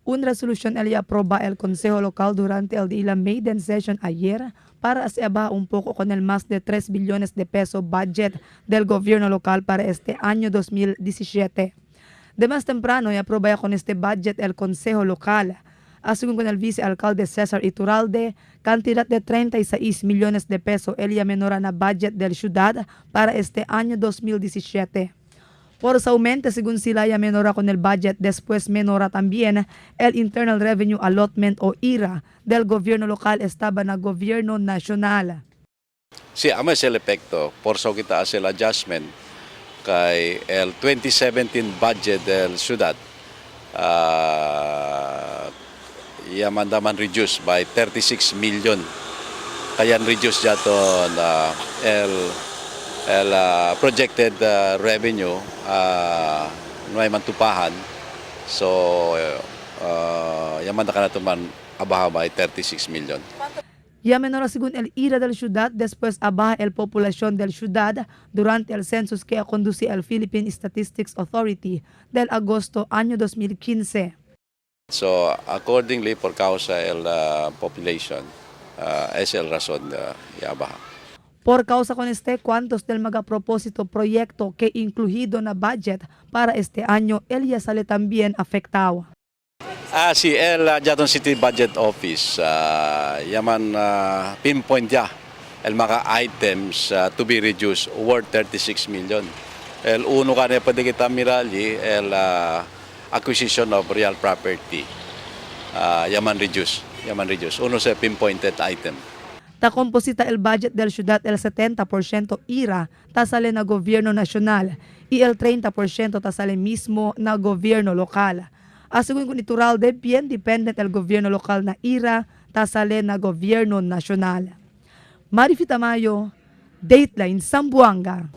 Una resolución el aproba el Consejo Local durante el día maiden session ayer para se abaja un poco con el más de 3 billones de pesos budget del gobierno local para este año 2017. De más temprano, y aproba ya con este budget el Consejo Local. Según con el vicealcalde César Iturralde, cantidad de 36 millones de pesos el ya menora na budget del ciudad para este año 2017. Por su aumento, según sila, ya menora con el budget, después menora también el Internal Revenue Allotment o IRA del gobierno local estaba na gobierno nacional. Sí, amo es el efecto. Por eso kita hace el adjustment kay el 2017 budget del ciudad yaman daman reduced by 36 million. Kaya reduce jaton el projected revenue no ay mantupahan. So yaman na kanato man abaha by 36 million. Ya menor según el IRA del ciudad, después abaja el población del ciudad durante el census que conduce el Philippine Statistics Authority del agosto año 2015. So accordingly, por causa el population, es el razón ya baja. Por causa con este, cuantos del magapropósito proyecto que incluido na budget para este año, él ya sale también afectado. Ah, sí, el Jaton City Budget Office, yaman pinpoint ya el mga items to be reduced worth 36 million. El uno ka pwede kita mirali, el acquisition of real property. Yaman reduce, yaman reduce. Uno sa pinpointed item. Ta composita el budget del ciudad el 70% IRA ta sale na gobierno nacional y el 30% ta sale mismo na gobierno local. Según con Iturralde, bien dependent el gobierno local na IRA ta sale na gobierno nacional. Marifi Tamayo, Dateline Zamboanga.